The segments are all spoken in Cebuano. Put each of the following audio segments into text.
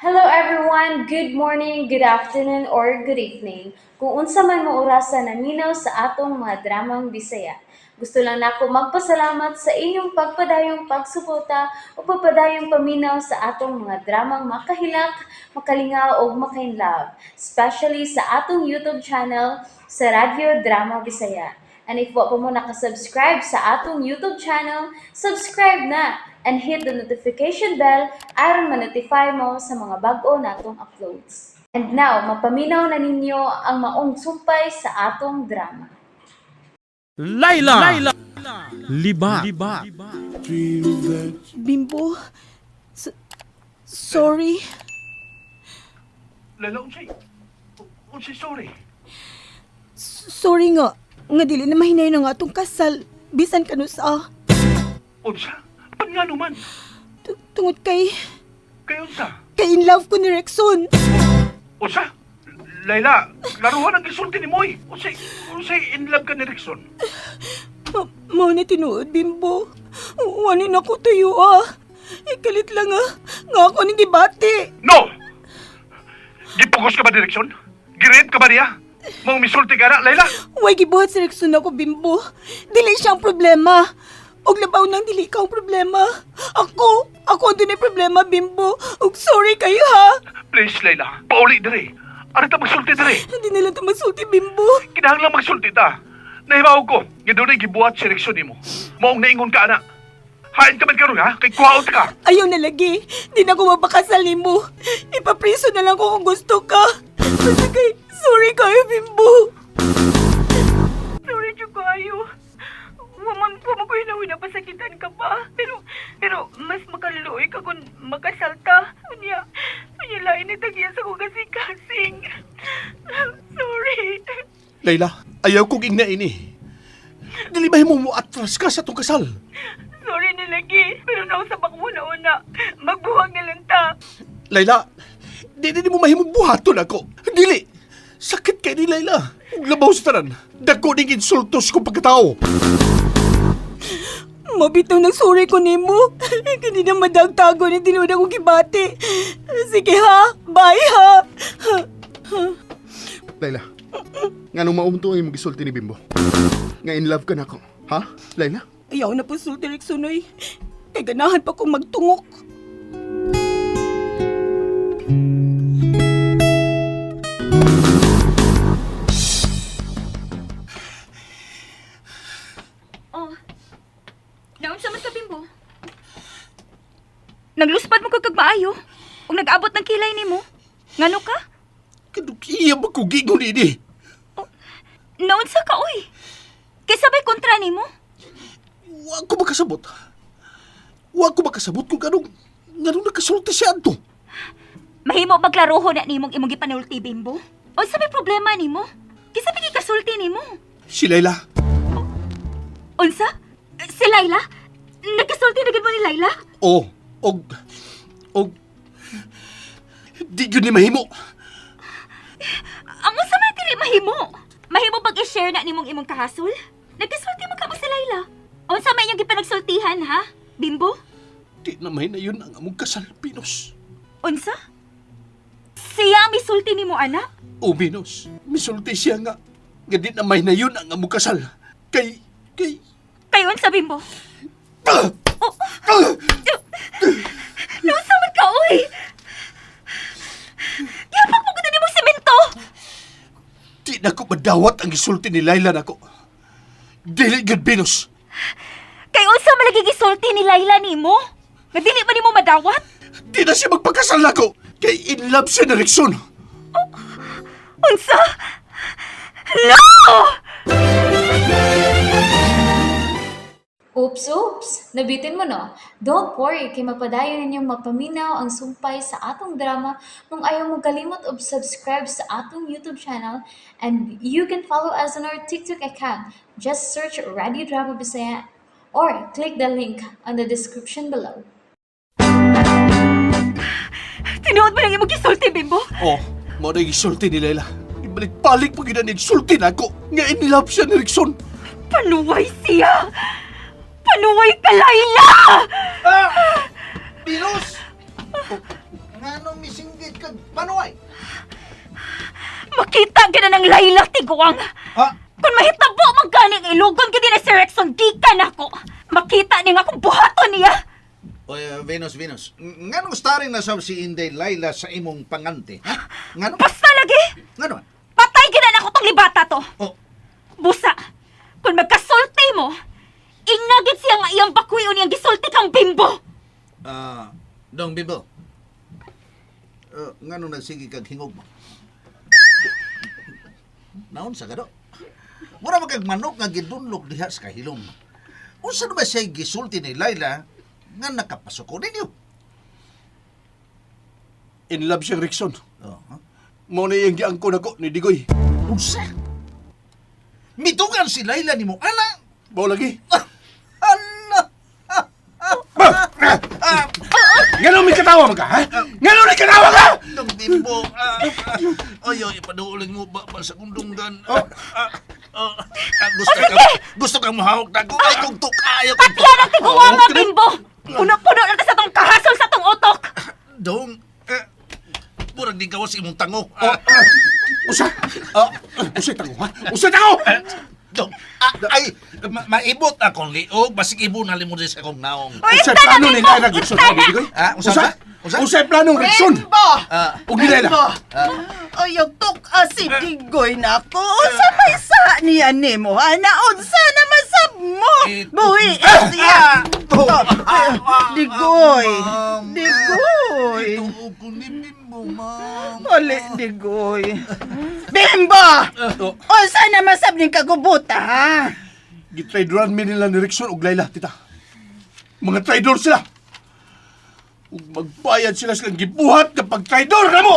Hello everyone! Good morning, good afternoon, or good evening. Kung unsa man mo orasa naminaw sa atong mga dramang Bisaya. Gusto lang nako magpasalamat sa inyong pagpadayong pagsuporta o pagpadayong paminaw sa atong mga dramang makahilak, makalingaw ug makainlove, especially sa atong YouTube channel sa Radyo Drama Bisaya. And if wa pa mo nakasubscribe sa atong YouTube channel, subscribe na and hit the notification bell aron ma-notify mo sa mga bag-o natong uploads. And now, mapaminaw na ninyo ang maong sumpay sa atong drama. Laila. Liba. Bimbo, sorry. Laila, unsay? Unsay sorry? Sorry nga. Nga dili na mahinay na nga atong kasal. Bisan kanusa. Unsa? Pan nga naman? Tungod kay Kay unsa? Kay in love ko ni Rexon. Unsa? Laila, laruhan ang gisulti ni Moy. Unsay, unsay in love ka ni Rickson? Mao ni tinuod, Bimbo. Wani na ko tuyo ah. Ikalit lang ah. Nga ako ning gibati. No! Gipugos ka ba ni Rickson? Girate ka ba niya? Mong misulti ka na, Laila? Way gibuhat si Rexon ako, Bimbo. Dili siya ang problema. Og labaw nang dili ka ang problema. Ako ang dunay problema, Bimbo. Og sorry kayo ha. Please, Laila, pauli dire. Ano ta magsulti dire? Hindi na lang ito magsulti, Bimbo. Kinahanglan magsulti ta. Nahibaw ko, nga dunay gibuhat si Rickson nimo. Maong naingon ka, ana. Hain ka man karon ha? Kay kuhaon ka. Ayaw na lagi. Di na ko mapakasal nimo. Ipapriso na lang ko kung gusto ka. Basta kay, sorry kayo, Bimbo. Sorry, jud kayo. Waman ko mo ko hinapasakitan ka pa. Pero mas makaluoy ka kung makasal ta. Unya, unya lain ni tagiya sa kong kasing-kasing. Sorry. Layla, ayaw kong ingna ini. Dili ba mo mo atras ka sa itong kasal? Sorry na lagi. Pero nausap ako una-una. Magbuhag na lang ta. Layla, di di mo mahimong buhaton ako. Dili. Sakit kay ni Layla. Ug labaw sa tanan. Dako ning insultos kong pagkatao. Mabitaw ng sorry ko nimo. Hindi na madagtago ni tinuod akong gibati. Sige ha, bye ha. Laila, nga nung maumto ang imong gisulti ni Bimbo. Nga in love ka na ako. Ha? Laila? Ayaw na po sulti Rexonoy. Kay ganahan pa kong magtungok. Oh. Naunsa man ka, Bimbo? Nagluspad mo kag kagmaayo. Ug nag-abot ng kilay nimo. Ngano ka? Kadukiya ba ko gingon ini? Naunsa ka oy? Kaysa bay kontra nimo? Wa ko makasabot. Wa ko makasabot kung anong nganong nakasulti siya adto. Mahimo magklaroho na nimong imong gipanulti, Bimbo. Unsa may problema nimo? Kinsa may gikasulti nimo? Si Layla, Unsa? Si Laila? Nagkasulti na gid mo ni Laila? oh, og og di gyud ni mahimo. Ang unsa man dili mahimo? Mahimo bag i-share na nimong imong kahasol? Nagkasulti man ka mo si Laila. Unsa may inyong gipanagsultihan ha? Bimbo? Di na may na yun ang among kasal, Pinos. Unsa? Siya ang misulti nimo anak? O Venus, misulti siya nga. Nga di na may na yun ang among kasal. Kay, kay... Kay unsa, Bimbo? Ah! Oh. Ah! Nausa man ka, oy! Gihapak mo ko na nimong semento! Di na ko madawat ang gisulti ni Laila nako. Dili gud Venus. Kay unsa man lagi gisulti ni Laila nimo? Nga dili ba nimo madawat? Di na siya magpakasal nako. Kay in love siya na Rickson. Unsa? No! Oops, oops! Nabitin mo no? Don't worry, kay mapadayon ninyong mapaminaw ang sumpay sa atong drama kung ayaw mo kalimot og subscribe sa atong YouTube channel, and you can follow us on our TikTok account. Just search Radio Drama Bisaya or click the link on the description below. Tinuod mo lang imong gisulti, Bimbo? Oh, mao na gisulti ni Laila. Ibalik-balik pa gyud ang gisulti nako. Nga in love siya ni Rickson. Panuway siya! Panuway ka, Laila! Venus! Nga Nganong misinggit kag panuay? Makita gina ng Laila, tiguang. Ha? Kung mahitabo man ganing ilugon gid ni si Rexon gikan ako. Makita niya nga akong buhaton niya. Oy, Venus, Venus. Nganong starring na sab si Inday Laila sa imong pangante? Ha? Ngano? Basta lagi. Ngano? Patay gina na ako tong libata to. Oh, Busa, kung magkasulti mo, ingagit siya nga iyang bakuyon niyang gisulti kang bimbo. ah, Dong Bimbo. Ngano nagsige kag hingog mo? Naon sa kado? Mura man kag manok nga gidunlog diha sa kahilom. Unsa na ba siya gisulti ni Laila nga nakapasuko ninyo? In love siya Rickson. Oh, ha? Mao na iyang giangko nako ni Digoy. Unsa? Mitugan si Laila nimo ana. Mao lagi. Ala! Ngano may katawa man ka, ha? Ngano may katawa ka? Dong Bimbo. Ay, ay, paduuling mo ba, ba sa kundunggan. Ah, ah, ah, ah, gusto ka, gusto kang muhawak na ko. Ay, kung tukayo. Kung Patyan ang tiguang nga bimbo. Puno-puno na ta sa tong kahasol sa tong utok. Dong, eh, murag di gawas imong tango. Ah, Usa! Usa tango, ha? Usa tango! Dong, ay, maibot akong liog. Basig ibo na limod sa akong naong. Uy, Usa ista na, plano ni Bimbo! Laila Rickson, Ista ha, na! Digoy? Ah, usa Usa? ba? Usa? Usa plano Rickson? Bimbo! Ah, Ug ni Laila. Bimbo! Ayaw tuk si Digoy na ko. Unsa may sa niya nimo, ha? Naunsa na masab mo? Buhi siya! Digoy! Digoy! Ituo ko ni Bimbo, ma'am. Oli, Digoy. Bimbo! Unsa na masab ning kagubuta, ha? Gitraidoran mi nila ni Rickson ug Laila, tita. Mga traidor sila. Ug magbayad sila silang gibuhat kapag traidor na mo!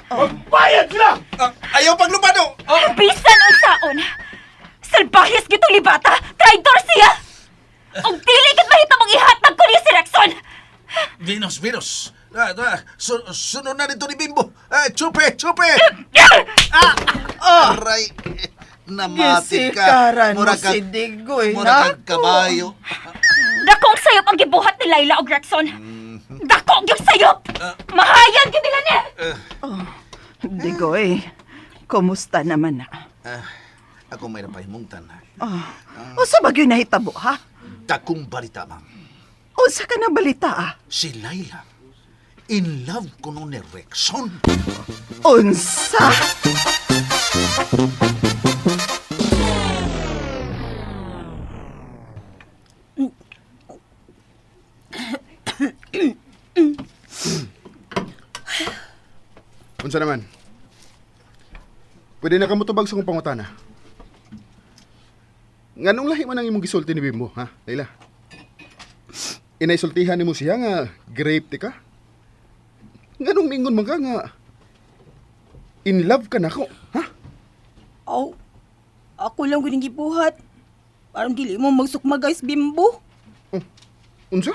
Magbayad sila! Ah, ayaw paglupado! Bisan unsaon. Salbahis gitong libata, traidor siya. Og dili gid mahitamong ihatag ko niya si Rexon. Venus, Venus. Ah, ah, sunod na dito ni Bimbo. Ah, chupe, chupe! Ah! Aray! Namati ka. Gisikaran mo Mura kag- si Digoy Mura kag nako. kabayo. Dakong sayop ang gibuhat ni Laila og Rexon. Dako gyud sayop. Mahayan gyud nila ni. Digoy, kumusta naman na? Ah, ako may napahimungtan. Unsa ba gyud nahitabo, ha? Dakong balita, ma'am. Unsa ka na balita, ah? Si Laila, in love ko nun ni Rexon. Unsa? Unsa naman? Pwede na ka motubag sa kong pangutana. Nganong lahi man ang imong gisulti ni Bimbo, ha, Leila? Inaisultihan nimo siya nga grape ti ka? Nganong mingon man ka nga in love ka nako, ha? Aw, ako lang gud gibuhat. Parang dili mo magsukma guys, bimbo. Oh, unsa?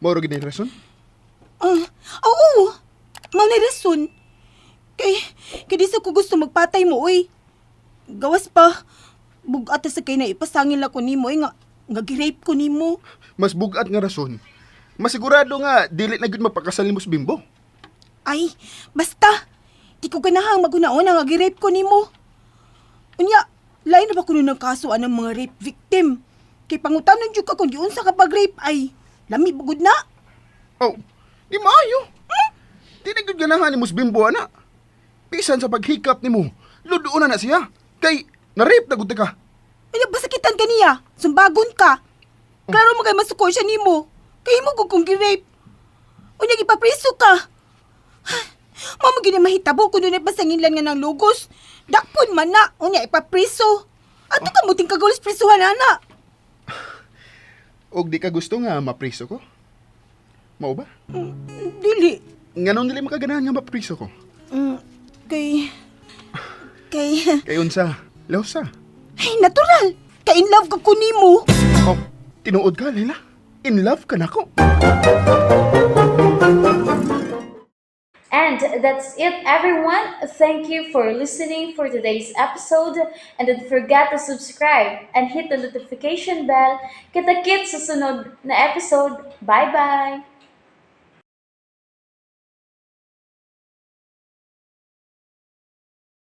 Moro gid ni rason? Ah, oo. Mao na rason. Kay kay di sa ko gusto magpatay mo oy. Gawas pa. Bugat sa kay na ipasangil ako nimo oy nga nga gi-rape ko nimo. Mas bugat nga rason. Masigurado nga dili na gyud mapakasal nimo sa Bimbo. Ay, basta. Di ko ganahang magunaon nga gi-rape ko nimo. Unya, lain na ba kuno ng kaso anang mga rape victim? Kay pangutanon jud ka kung giunsa ka pag-rape ay lami bugod na. Oh, di maayo. Di na gyud ganahan nimo sa Bimbo ana. Bisan sa paghikap nimo, ludoon na na siya. Kay na-rape na gud ka. Ano ba sakitan ka niya? Sumbagon ka. Klaro mo kay masuko siya nimo. Kay mo gud kung gi-rape. Unya gipapriso ka. Mamo gini mahitabo kun dunay pasanginlan nga ng lugos. Dakpon man na unya ipapriso. Ato ka muting kagulis prisuhan ana. Og di ka gusto nga mapriso ko? Mao ba? Dili. Nganong dili makaganahan nga mapriso ko? Kay kay Kay unsa? Lawsa. ay natural. Kay in love ka ko nimo. Oh, tinuod ka, Leila. In love ka nako. And And that's it, everyone. Thank you for listening for today's episode. And don't forget to subscribe and hit the notification bell. Kita-kits sa sunod na episode. Bye-bye!